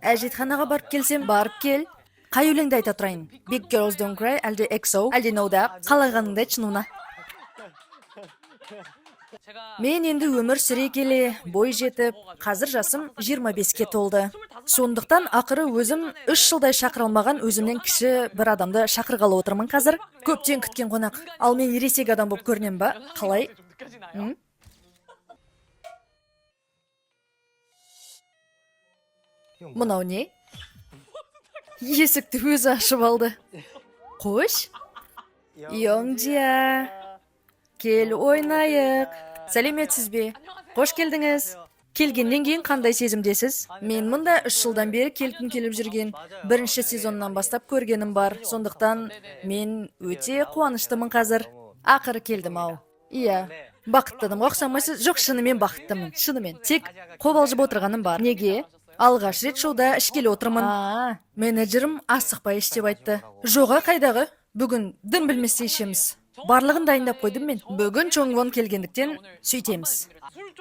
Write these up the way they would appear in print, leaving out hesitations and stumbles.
Әжетханаға барып келсем, барып кел. Қай өлеңді айта тұрайын? Big Girls Don't Cry, әлде EXO, әлде No Doubt? Қалағаныңды айтшы, Нуна. Мен енді өмір сүре келе, бой жетіп, қазір жасым 25-ке толды. Сондықтан ақыры өзім 3 жылдай шақыра алмаған өзімнен кіші бір адамды шақырғалы отырмын қазір. Көптен күткен қонақ. Ал мен ересек адам болып көрінем ба? Қалай? М? Мынау не? Есікті өзі ашып алды. Қош. Йоңжия. Кел ойнайық. Сәлеметсіз бе? Қош келдіңіз. Келгеннен кейін қандай сезімдесіз? Мен мұнда 3 жылдан бері келгім келіп жүрген. Бірінші сезоннан бастап көргенім бар. Сондықтан мен өте қуаныштымын қазір. Ақыры келдім ау. Иә. Бақытты адамға ұқсамайсыз. Жоқ, шынымен бақыттымын. Шынымен. Тек қобалжып отырғаным бар. Неге? Алғаш рет шоуда ішкелі отырмын. Менеджерім асықпай іш деп айтты. Жоға, қайдағы? Бүгін дым білместей ішеміз. Барлығын дайындап қойдым мен. Бүгін Чоңвон келгендіктен сөйтеміз.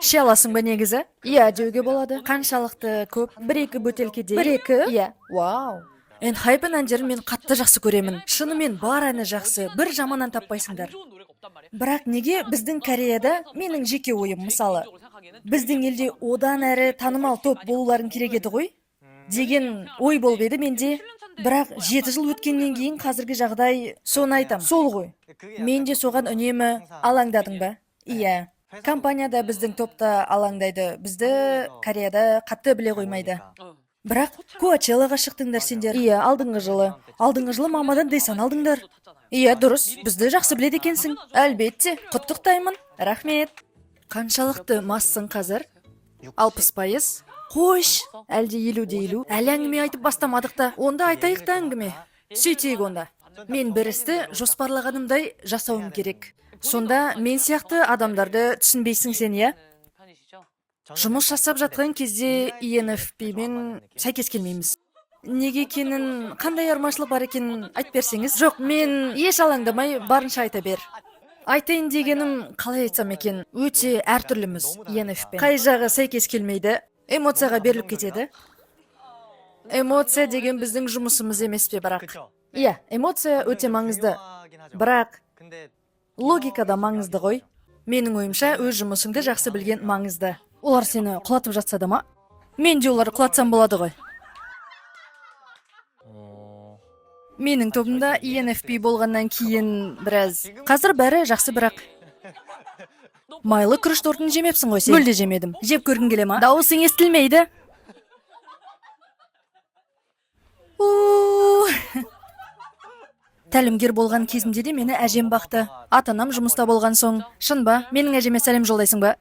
Іше аласың ба негізі? Иә, деуге болады. Қаншалықты көп? Бір-екі бөтелкедей. Бір-екі? Иә. Вау. Энхайпен әндерін мен қатты жақсы көремін. Шынымен бар әні жақсы. Бір жаман ән таппайсыңдар. Бірақ неге біздің Кореяда, менің жеке ойым мысалы, біздің елде одан әрі танымал топ болуларың керек еді ғой деген ой болып еді менде. Бірақ 7 жыл өткеннен кейін қазіргі жағдай, соны айтам. Сол ғой. Мен де соған үнемі алаңдадың ба? Иә. Компанияда біздің топта алаңдайды. Бізді Кореяда қатты біле қоймайды. Бірақ Коачеллаға шықтыңдар сендер. Иә, алдыңғы жылы. Алдыңғы жылы мамадан Дэсан алдыңдар. Иә, дұрыс. Бізді жақсы біледі екенсің. Әлбетте, құттықтаймын. Рахмет. Қаншалықты массың қазір? 60%. Қойш, әлде 50-де 50. Әлі әңгіме айтып бастамадық та. Онда айтайық та әңгіме. Сөйтейік онда. Мен бір істі жоспарлағанымдай жасауым керек. Сонда мен сияқты адамдарды түсінбейсің сен, иә? Жұмыс жасап жатқан кезде ENFP-мен сәйкес келмейміз. Неге екенін, қандай айырмашылық бар екенін айтып берсеңіз. Жоқ, мен еш алаңдамай барынша айта бер. Айтайын дегенім, қалай айтсам екен, өте әртүрліміз ENFP-пен. Қай жағы сәйкес келмейді? Эмоцияға беріліп кетеді. Эмоция деген біздің жұмысымыз емес пе бірақ? Иә, эмоция өте маңызды. Бірақ логика да маңызды ғой. Менің ойымша, өз жұмысыңды жақсы білген маңызды. Олар сені құлатып жатса да ма? Мен де олар құлатсам болады ғой. Менің тобымда ENFP болғаннан кейін біраз. Қазір бәрі жақсы бірақ. Майлы күріш тортын жемепсің ғой сен. Мүлде жемедім. Жеп көргің келе ма? Дауысың естілмейді. Тәлімгер болған кезімде де мені әжем бақты. Ата-анам жұмыста болған соң. Шын ба? Менің әжеме сәлем жолдайсың ба?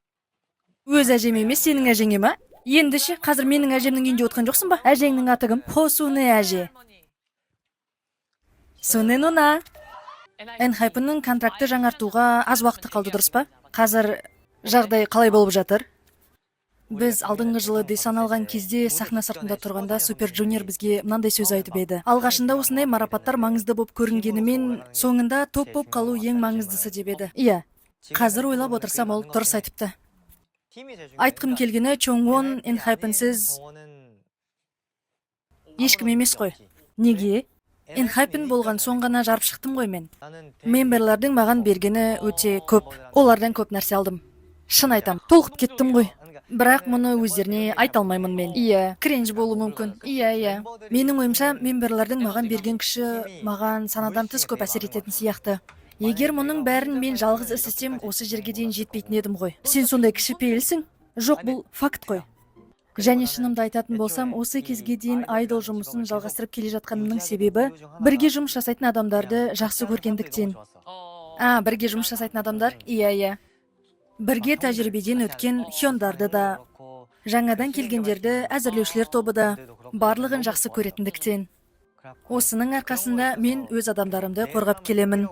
Өз әжем емес, сенің әжеңе ма? Енді ше, қазір менің әжемнің үйінде отқан жоқсың ба? Әжеңнің аты кім? Хосуне әже. Суне нуна. Энхайпеннің контракты жаңартуға аз уақыты қалды, дұрыс па? Қазір жағдай қалай болып жатыр? Біз алдыңғы жылы Дэсан алған кезде сахна сыртында тұрғанда Супер Джуниор бізге мынандай сөз айтып еді. Алғашында осындай марапаттар маңызды болып көрінгенімен, соңында топ болып қалу ең маңыздысы деп еді. Иә, қазір ойлап отырсам, ол дұрыс айтыпты. Айтқым келгені, Чоңвон Энхайпенсіз ешкім емес қой. Неге? Энхайпен болған соң ғана жарып шықтым ғой мен. Мемберлердің маған бергені өте көп. Олардан көп нәрсе алдым. Шын айтам, толқып кеттім ғой. Бірақ мұны өздеріне айта алмаймын мен. Иә, кринж болуы мүмкін. Иә, иә. Менің ойымша, мемберлердің маған берген күші маған санадан тыс көп әсер ететін сияқты. Егер мұның бәрін мен жалғыз істесем, осы жерге дейін жетпейтін едім ғой. Сен сондай кішіпейілсің? Жоқ, бұл факт қой. Және шынымды айтатын болсам, осы кезге дейін айдол жұмысын жалғастырып келе жатқанымның себебі бірге жұмыс жасайтын адамдарды жақсы көргендіктен. А, бірге жұмыс жасайтын адамдар? Иә, иә. Бірге тәжірибеден өткен хёндарды да, жаңадан келгендерді әзірлеушілер тобы да, барлығын жақсы көретіндіктен. Осының арқасында мен өз адамдарымды қорғап келемін.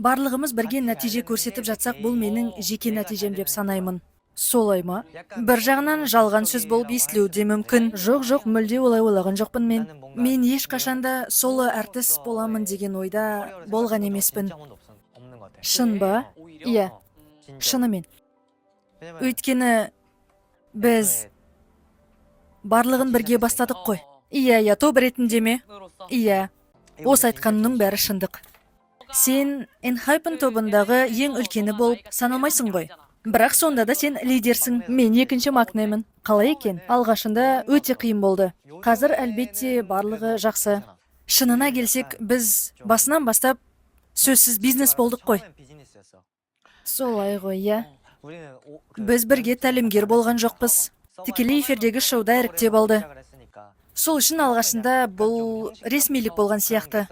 Барлығымыз бірге нәтиже көрсетіп жатсақ, бұл менің жеке нәтижем деп санаймын. Солай ма? Бір жағынан жалған сөз болып естілуі де мүмкін. Жоқ, жоқ, мүлде олай ойлаған жоқпын мен. Мен ешқашанда соло әртіс боламын деген ойда болған емеспін. Шын ба? Иә, шынымен. Өйткені біз Барлығын бірге бастадық қой. Иә, топ ретінде ме? Иә, осы айтқанының бәрі шындық. Сен Энхайпен тобындағы ең үлкені болып саналмайсың ғой. Бірақ сонда да сен лидерсің, мен екінші макнемін. Қалай екен? Алғашында өте қиын болды. Қазір, әлбетте, барлығы жақсы. Шынына келсек, біз басынан бастап сөзсіз бизнес болдық қой. Солай ғой, иә. Біз бірге тәлімгер болған жоқпыз. Тікелей эфирдегі шоуда іріктеп алды. Сол үшін алғашында бұл ресмилік болған сияқты.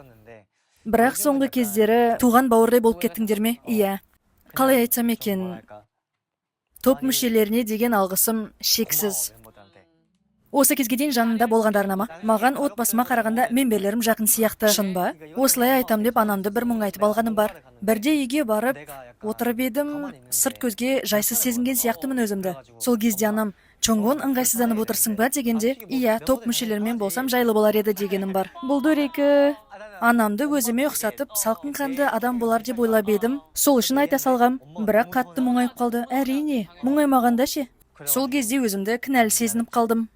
Бірақ соңғы кездері туған бауырдай болып кеттіңдер ме? Иә. Қалай айтсам екен, топ мүшелеріне деген алғысым шексіз. Осы кезге дейін жанында болғандарына ма? Маған отбасыма қарағанда мемберлерім жақын сияқты. Шын ба? Осылай айтам деп анамды бір мұңайтып алғаным бар. Бірде үйге барып отырып едім, сырт көзге жайсыз сезінген сияқтымын өзімді. Сол кезде анам: «Чонгон, ыңғайсызданып отырсың ба?» — дегенде, «Иә, топ мүшелерімен болсам, жайлы болар еді» дегенім бар. Бұл дөрекі. Анамды өзіме ұқсатып, салқын қанды адам болар деп ойлап едім. Сол үшін айта салғам, бірақ қатты мұңайып қалды. Әрине, мұңаймағанда ше? Сол кезде өзімді кінәлі сезініп қалдым.